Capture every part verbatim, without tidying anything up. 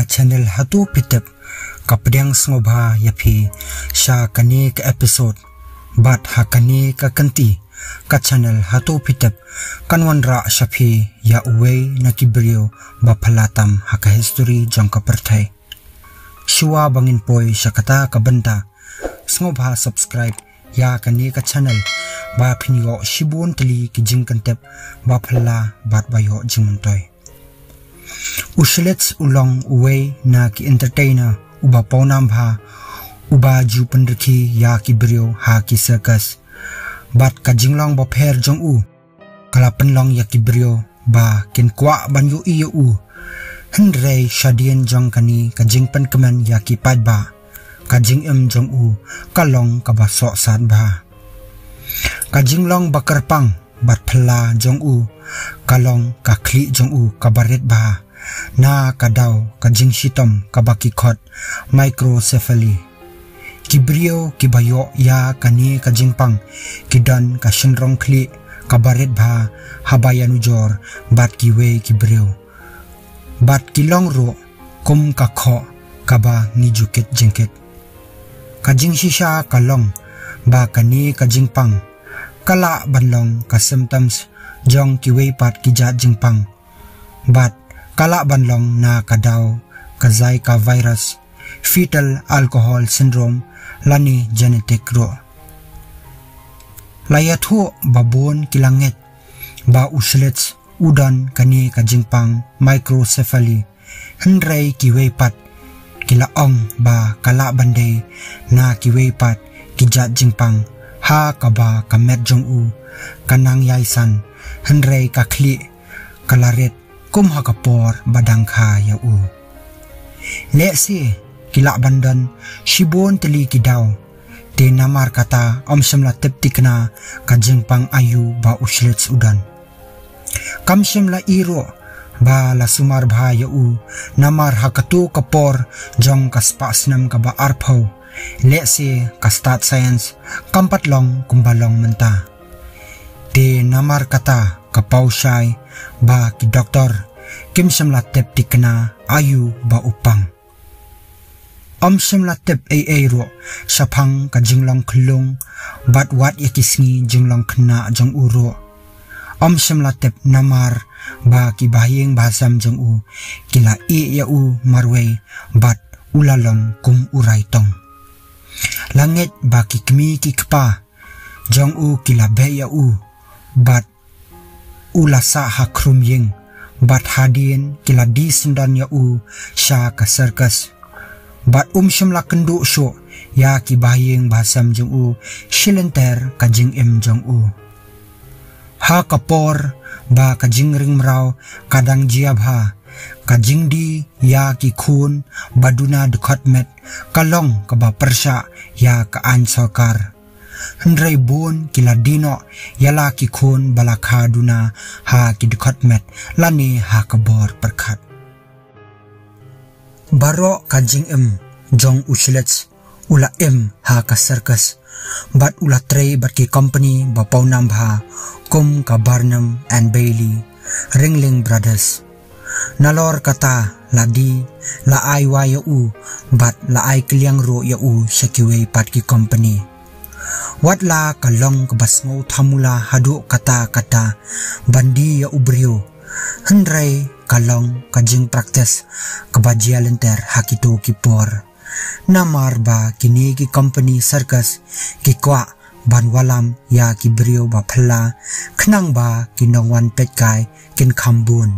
Channel Hato Phi Tip ka pdiang sngewbha ïa phi sha kane ka episode. Bad ha kane ka kynti, ka channel Hato Phi Tip kan wanrah sha phi ïa uwei na ki briew ba phylla tam ha ka history jong ka pyrthei. Shuwa ba ngin poi sha kata ka bynta, sngewbha subscribe ïa kane ka channel ba phin ïoh shibun tylli ki jingkyntip ba phylla bad ba ïoh jingmyntoi. U Schlitz u long uwei na ki entertainer uba pawnam bha, uba ju pynrkhie ïa ki briew ha ki circus. Bad ka jinglong bapher jong u ka la pynlong ïa ki briew ba kin kwah ban ïohi ïa u. Hynrei shadien jong kane ka jingpynkmen ïa ki paidbah, ka jingim jong u ka long kaba sohsat bha. Ka jinglong bakyrpang bad phylla jong u ka long ka khlieh jong u kaba rit bha, na ka daw ka jingshitom kaba ki khot microcephaly. Ki briew kiba ïoh ïa kane ka jingpang ki don ka shynrong khlieh kaba rit bha haba ïanujor bad kiwei ki briew. Bad ki long ruh kum ka khoh kaba ngi ju kit jingkit. Ka jingshisha ka long ba kane ka jingpang ka lah ban long ka symptoms jong kiwei pat ki jait jingpang. Bad ka lah ban long na ka daw ka Zika virus, fetal alcohol syndrome, lane genetic ruh. La ïathuh ba bun ki la ngeit ba u Schlitz u don kane ka jingpang microcephaly. Hynrei kiwei pat ki la ong ba ka lah ban dei na kiwei pat ki jait jingpang, ha kaba ka met jong u ka nang ïai san, hynrei ka khlieh ka la rit kum ha ka por ba dang kha ïa u. Lehse ki lah ban don shibun tylli ki daw, te namar kata ym shym la tip thikna ka jingpang aïu ba u Schlitz u don. Kam shym la i ruh ba la sumar bha ïa u, namar ha kato ka por jong ka spah snem kaba arphew, lehse ka stad science kam pat long kumba long mynta. Te namar kata ka paw shai ba ki doktor kim shym la tip thikna aïu ba u pang. Ym shym la tip ei ei ruh shaphang ka jinglong khyllung bad wat ïa ki sngi jinglong khynnah jong u ruh. Ym shym la tip namar ba ki bahaïing bahasem jong u ki la ïeh ïa u marwei bad u la long kum u raitong. La ngeit ba ki kmie ki kpa jong u ki la beh ïa u bad u la sah ha khrum ïing, bad hadien ki la die syndon ïa u sha ka circus. Bad um shym la kynduh shuh ïa ki bahaïing bahasem jong u shi lynter ka jingim jong u. Ha ka por ba ka jingring mraw ka dang jia bha, ka jingdie ïa ki khun ba duna dkhot met ka long kaba pyrshah ïa ka aiñ sorkar. Hynrei bun ki la die noh ïa la ki khun ba la kha duna ha ki dkhot met lane ha ka bor pyrkhat. Baroh ka jingim jong u Schlitz u la im ha ka circus bad u la trei bad ki company ba pawnam bha kum ka Barnum and Bailey, Ringling Brothers. Nalor kata la die, la ai wai ïa u bad la ai kylliang ruh ïa u sha kiwei pat ki company. Wat la ka long kaba sngewthamula haduh katta katta ban die ïa u briew, hynrei ka long ka jingpractice kaba jia lynter ha kito ki por. Namar ba kine ki company circus ki kwah ban wallam ïa ki briew ba phylla khnang ba ki nongwan peitkai kin kham bun.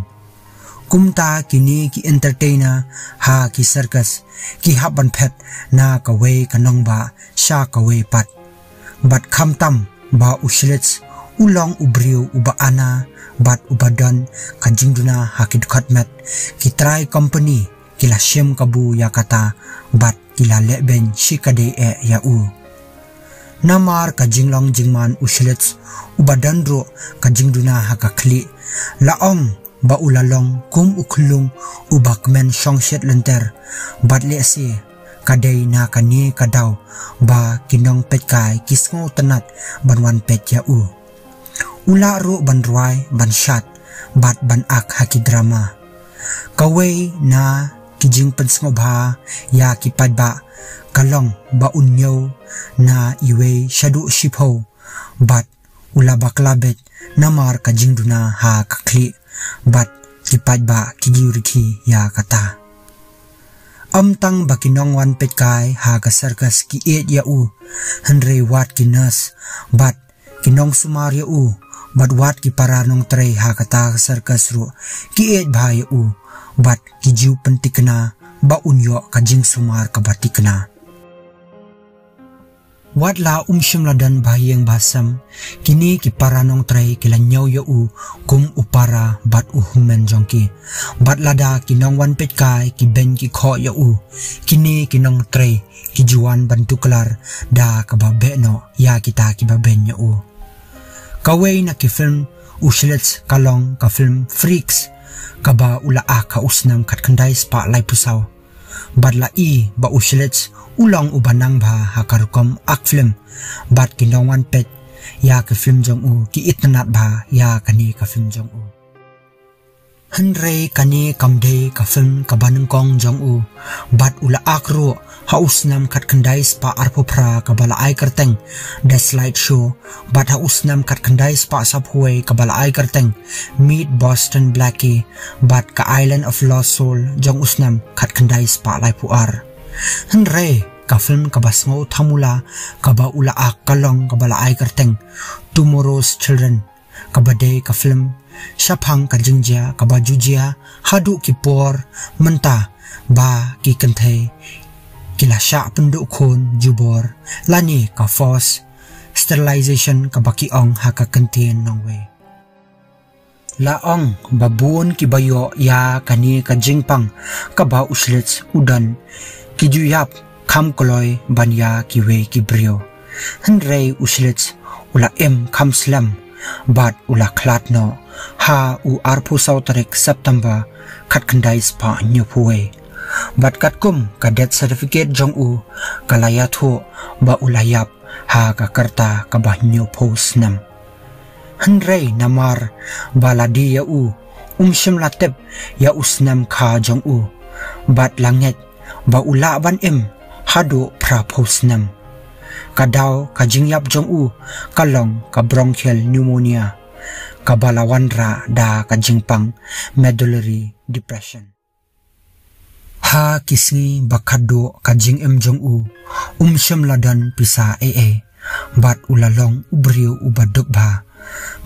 Kumta kine ki entertainer ha ki circus ki hap ban phet na kawei ka nongbah sha kawei pat. Bad khamtam ba u Schlitz u long u briew uba ana bad uba don ka jingduna ha ki dkhot met, ki trai company ki la shim kabu ïa kata bad ki la lehbeiñ shikatdei eh ïa u. Namar ka jinglong jingman u Schlitz uba don ruh ka jingduna ha ka khlieh, la ong ba u la long kum u khyllung uba kmen shongshit lynter, bad lehse ka dei na kane ka daw ba ki nongpeitkai ki sngewtynnat ban wan peit ïa u. U lah ruh ban rwai, ban shad bad ban ak ha ki drama. Kawei na Ki jingpynsngewbha ïa ki paidbah ka long ba un ñiew na iwei shaduh shiphew bad u la bakla beit namar ka jingduna ha ka khlieh bad ki paidbah ki ju rkhie ïa kata. Ym tang ba ki nongwan peitkai ha ka circus ki ïeit ïa u, hynrei wat ki nurse bad ki nongsumar ïa u bad wat ki para nongtrei ha kata ka circus ruh ki ïeit bha ïa u bad ki ju pynthikna ba un ïoh ka jingsumar kaba thikna. Wat la um shym la don ba ïeng ba sem, kine ki para nongtrei ki la ñiew ïa u kum u para bad u hynmen jong ki. Bad lada ki nongwan peitkai ki beiñ ki khoh ïa u, kine ki nongtrei ki ju wan ban tuklar da kaba beh noh ïa kita kiba beiñ ïa u. Kawei na ki film u Schlitz ka long ka film Freaks, kaba u la ak ha u snem khatkhyndai spah laiphew saw. Bad la i ba u Schlitz u long uba nang bha ha ka rukom ak film, bad ki nongwan peit ïa ka film jong u ki itynnad bha ïa kane ka film jong u. Hynrei kane kam dei ka film kaba nyngkong jong u, bad u la ak ruh ha u snem khatkhyndai spah arphew phra kaba la ai kyrteng The Slide Show, bad ha u snem khatkhyndai spah sawphew wei kaba la ai kyrteng Meet Boston Blackie, bad ka Island of Lost Souls jong u snem khatkhyndai spah laiphew ar. Hynrei ka film kaba sngew thamula kaba u la ak ka long kaba la ai kyrteng Tomorrow's Children, kaba dei ka film shaphang ka jingjia kaba ju jia haduh ki por mynta, ba ki kynthei ki la shah pynduh khun jubor lane ka forced sterilization kaba ki ong ha ka kyntien nongwei. La ong ba bun kiba ïoh ïa kane ka jingpang kaba u Schlitz u don, ki ju ïap kham kloi ban ïa kiwei ki briew. Hynrei u Schlitz u la im kham slem bad u la khlad noh ha u arphew saw tarik September khatkhyndai spah hynñiewphew wei. Bad katkum ka death certificate jong u ka la ïathuh ba u la ïap ha ka rta kaba hynñiewphew snem. Hynrei namar ba la die ïa u, um shym la tip ïa u snem kha jong u. Bad la ngeit ba u lah ban im haduh phraphew snem. Ka daw ka jingïap jong u ka long ka bronchial pneumonia, kaba la wanrah da ka jingpang medullary depression. Ha ki sngi ba khadduh ka jingim jong u, um shym la don pisa ei ei, bad u la long u briew uba duk bha.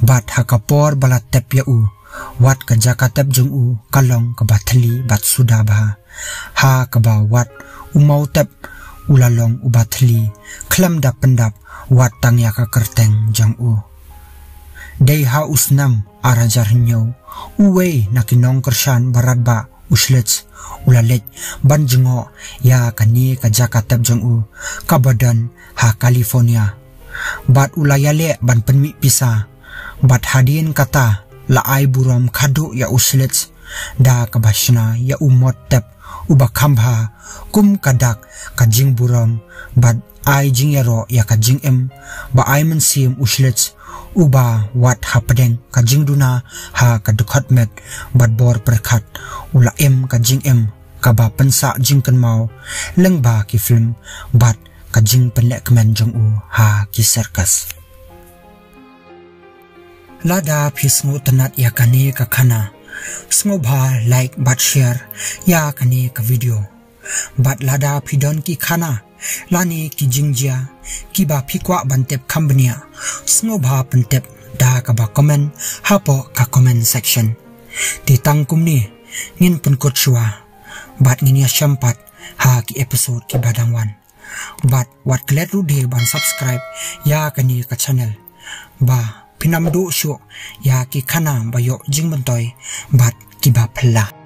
Bad ha ka por ba la tep ïa u, wat ka jaka tep jong u ka long kaba thylli bad suda bha. Ha kaba wat u maw tep u la long uba thylli, khlem da pyndap wat tang ïa ka kyrteng jong u. Dei ha u snem ar hajar hynñiew, uwei na ki nongkyrshan barat ba u Schlitz u la leit ban jngoh ïa kane ka jaka tep jong u kaba don ha California. Bad u la ïaleh ban pynmih pisa. Bad hadien kata la ai burom khadduh ïa u Schlitz da kaba shna ïa u mot tep uba kham bha kum ka dak ka jingburom bad ai jingïaroh ïa ka jingim ba ai mynsiem u Schlitz uba wat hapdeng ka jingduna ha ka dkhot met bad bor pyrkhat u la im ka jingim kaba pynsah jingkynmaw lyngba ki film bad ka jingpynlehkmen jong u ha ki circus. Lada phi sngewtynnad ïa kane ka khana, sngewbha like bad share ïa kane ka video. Bad lada phi don ki khana lane ki jingjia kiba phi kwah ban tip kham bniah, sngewbha pyntip da kaba comment hapoh ka comment section. Te tang kumne ngin pynkut shuwa bad ngin ïashem pat ha ki episode kiba dang wan. Bad wat klet ruh de ban subscribe ïa kane ka channel ba phin ym duh shuh ïa ki khana ba ïoh jingmyntoi bad kiba phylla.